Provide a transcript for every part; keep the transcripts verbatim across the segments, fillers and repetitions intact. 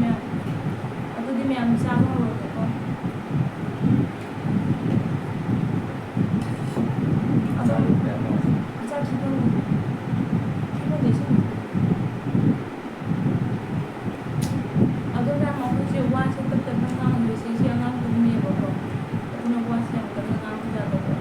ꯃꯌꯥꯝ, ꯑꯗꯨꯗꯤ ꯃꯌꯥꯝ ꯆꯥꯕ ꯍꯧꯔꯣꯕꯀꯣ꯫ ꯑꯆꯥ, ꯑꯆꯥ, ꯈꯤꯇꯪ, ꯈꯤꯇꯪꯗꯤ ꯁꯨꯝ꯫ ꯑꯗꯣ ꯃꯌꯥꯝ, ꯑꯩꯈꯣꯏꯁꯦ ꯋꯥꯁꯦ ꯇꯞ ꯇꯞꯅ ꯉꯥꯡꯗꯣꯏꯁꯦ, ꯁꯤ ꯑꯉꯥꯡ ꯇꯨꯝꯃꯤꯌꯦꯕꯀꯣ, ꯑꯗꯨꯅ ꯋꯥꯁꯦ ꯌꯥꯝ ꯀꯟꯅ ꯉꯥꯡꯕ ꯌꯥꯗꯕ꯫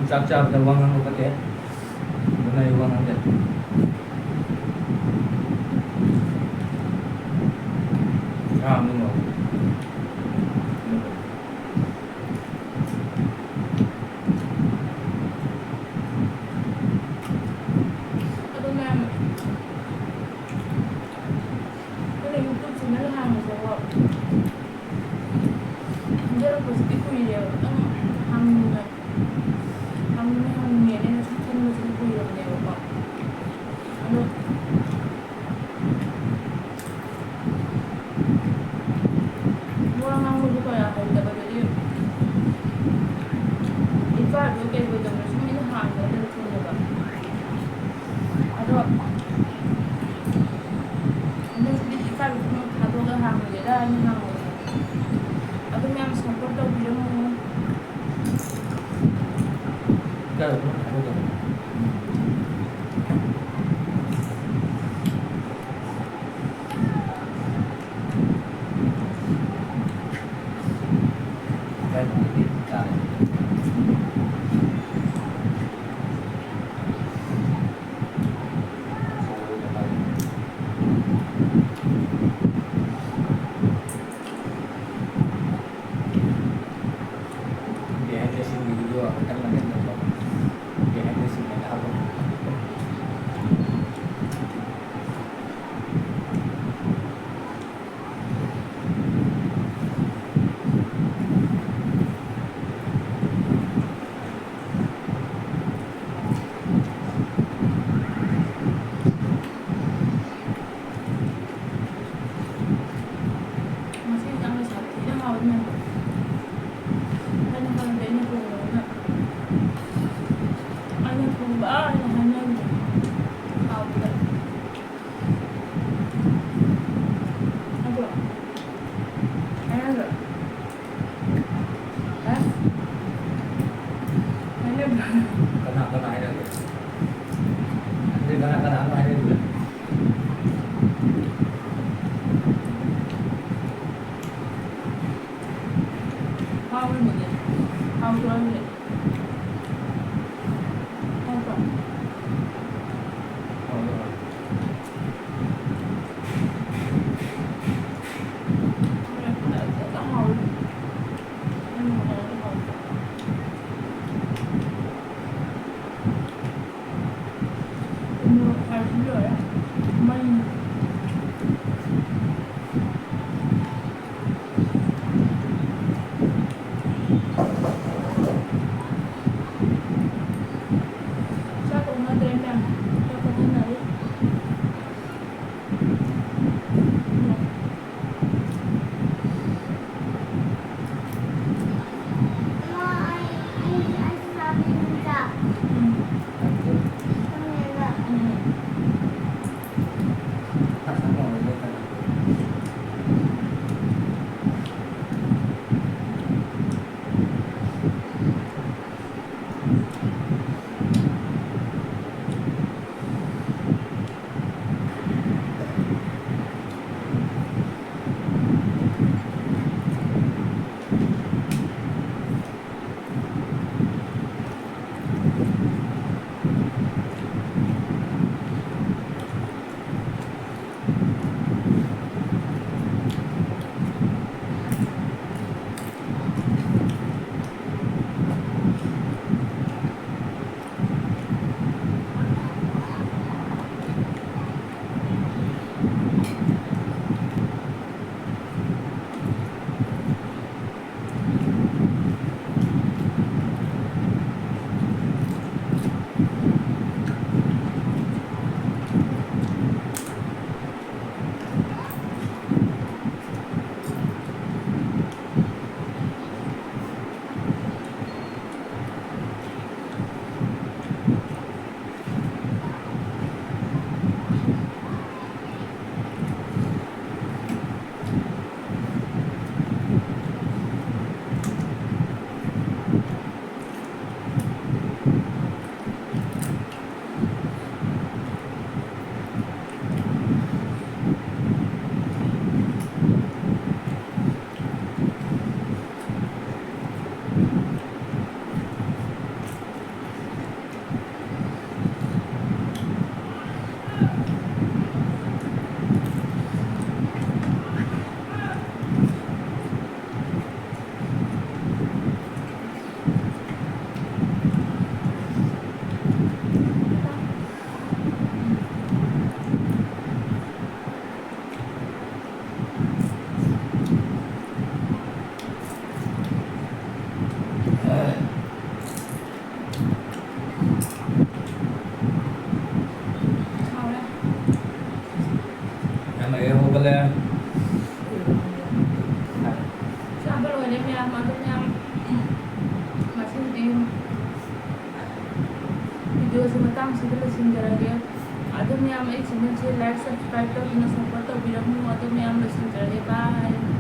ꯆꯥꯛ ꯆꯥꯕꯗ ꯋꯥ ꯉꯥꯡꯕ ꯐꯠꯇꯦ꯫ ꯑꯗꯨꯅ ꯑꯩ ꯋꯥ ꯉꯥꯡꯗꯦ꯫ ꯁꯥ ꯑꯃ ꯉꯧ꯫ ꯑꯗꯣ ꯃꯌꯥꯝ, ꯑꯩꯈꯣꯏꯅ YouTube channel ꯍꯥꯡꯕꯁꯦꯀꯣ, ꯈꯟꯖꯔꯛꯄꯁꯤꯗꯤ ꯀꯨꯏꯔꯦꯕ꯫ ꯈꯤꯇꯪ ꯍꯥꯡꯅꯤꯡꯉꯦ꯫ ꯍꯥꯡꯅꯤꯡꯉꯦ, ꯍꯥꯡꯅꯤꯡꯉꯦꯅ ꯁꯨꯝ ꯈꯟꯕꯁꯤꯗꯤ ꯀꯨꯏꯔꯕꯅꯦꯕꯀꯣ꯫ ꯑꯗꯣ ꯋꯥ ꯉꯥꯡꯕꯁꯨ ꯀꯌꯥ ꯍꯩꯇꯕꯗꯒꯤ ꯏꯀꯥꯏꯕꯣꯏ ꯀꯩꯕꯣꯏ ꯇꯧꯗꯅ ꯁꯨꯝ ꯑꯩꯅ ꯍꯥꯟꯅ ꯂꯩꯊꯣꯛꯑꯦꯕ꯫ ꯑꯗꯣ ꯍꯟꯗꯛꯇꯤ ꯏꯀꯥꯏꯕ ꯄꯨꯝꯅꯃꯛ ꯊꯥꯗꯣꯛꯑꯒ ꯍꯥꯡꯉꯒꯦꯗ ꯍꯥꯏꯅ ꯍꯥꯡꯕꯅꯦ꯫ ꯑꯗꯨꯝ ꯌꯥꯝ support ꯇꯧꯕꯤꯔꯝꯃꯣ꯫ ꯏꯀꯥꯏꯕ ꯄꯨꯝꯅꯃꯛ ꯊꯥꯗꯣꯛꯑꯒ꯫ Behind the scene video ꯑꯃꯇꯪ ꯃꯇꯦꯛ ꯅꯝꯕ꯫ Behind the scene ꯍꯥꯏꯅ ꯍꯥꯞꯄ꯫ ꯉꯁꯤ ꯌꯥꯝꯅ ꯁꯥꯊꯤꯅ ꯍꯥꯎꯋꯤ ꯃꯌꯥꯝ꯫ ꯑꯩꯅ ꯈꯜꯂꯝꯗꯦ ꯑꯩꯅ ꯊꯣꯡꯕꯅꯤꯅ꯫ ꯑꯩꯅ ꯊꯣꯡꯕ ꯑꯩꯅ ꯍꯥꯏꯅꯕꯅꯦ꯫ ꯍꯥꯎꯕꯗ꯫ ꯑꯗꯣ ꯍꯥꯏꯅꯗ꯭ꯔꯣ? ꯍꯥ? ꯍꯥꯏꯅꯕ꯭ꯔꯣ? ꯀꯅꯥ ꯀꯅꯥ ꯍꯥꯏꯅꯒꯦ? ꯑꯗꯨꯗꯤ ꯀꯅꯥ ꯀꯅꯥꯅꯣ ꯍꯥꯏꯅꯔꯤꯕ? ꯍꯥꯎꯔꯤꯕꯅꯦ꯫ ꯍꯥꯎꯇ꯭ꯔꯣ ꯍꯥꯏꯕꯅꯦ? ꯃꯣꯔꯣꯛ ꯁꯥꯕꯁꯨ ꯂꯣꯏꯔꯦ꯫ ꯃꯩ꯫ ꯆꯥꯛ ꯀꯧꯅꯗ꯭ꯔꯦ ꯃꯌꯥꯝ꯫ ꯆꯥꯛ ꯀꯧꯅꯗ꯭ꯔꯦ꯫ ꯍꯧꯒꯠꯂꯦ꯫ ꯆꯥꯕ ꯂꯣꯏꯔꯦ ꯃꯌꯥꯝ꯫ ꯑꯗꯨ ꯃꯌꯥꯝ, ꯉꯁꯤꯒꯤꯗꯤ videoꯁꯦ ꯃꯇꯥꯡꯁꯤꯗ ꯂꯣꯏꯁꯤꯟꯖꯔꯒꯦ꯫ ꯑꯗꯨ ꯃꯌꯥꯝ ꯑꯩ channelꯁꯦ like, subscribe ꯇꯧꯗꯨꯅ support ꯇꯧꯕꯤꯔꯝꯃꯨ꯫ ꯑꯗꯨ ꯃꯌꯥꯝ ꯂꯣꯏꯁꯤꯟꯖꯔꯒꯦ꯫ Bye꯫